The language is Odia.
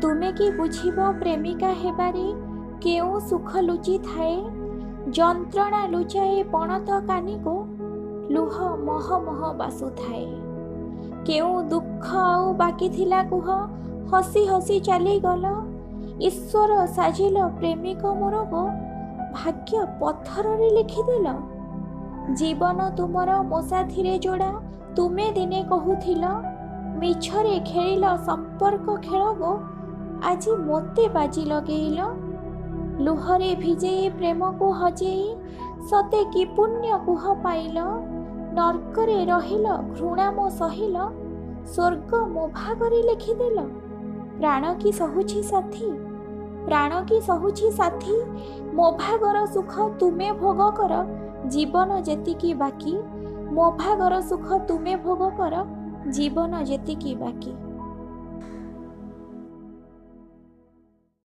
ତୁମେ କି ବୁଝିବ ପ୍ରେମିକା ହେବାରେ କେଉଁ ସୁଖ ଲୁଚିଥାଏ? ଯନ୍ତ୍ରଣା ଲୁଚାଏ ପଣତ କାନିକୁ, ଲୁହ ମହ ମହ ବାସୁଥାଏ। କେଉଁ ଦୁଃଖ ଆଉ ବାକି ଥିଲା କୁହ, ହସି ହସି ଚାଲିଗଲ। ଈଶ୍ୱର ସାଜିଲ ପ୍ରେମିକ ମୋର ଗୋ, ଭାଗ୍ୟ ପଥରରେ ଲେଖିଦେଲ। ଜୀବନ ତୁମର ମୋ ସାଥିରେ ଯୋଡ଼ା ତୁମେ ଦିନେ କହୁଥିଲ, ମିଛରେ ଖେଳିଲ ସମ୍ପର୍କ ଖେଳ ଗୋ, ଆଜି ମୋତେ ବାଜି ଲଗେଇଲ। ଲୁହରେ ଭିଜେଇ ପ୍ରେମକୁ ହଜେଇ ସତେ କି ପୁଣ୍ୟ କୁହ ପାଇଲ? ନର୍କରେ ରହିଲ, ଘୃଣା ମୋ ସହିଲ, ସ୍ୱର୍ଗ ମୋ ଭାଗରେ ଲେଖିଦେଲ। ପ୍ରାଣ କି ସହୁଛି ସାଥୀ, ପ୍ରାଣ କି ସହୁଛି ସାଥୀ, ମୋ ଭାଗର ସୁଖ ତୁମେ ଭୋଗ କର ଜୀବନ ଯେତିକି ବାକି। ମୋ ଭାଗର ସୁଖ ତୁମେ ଭୋଗ କର ଜୀବନ ଯେତିକି ବାକି।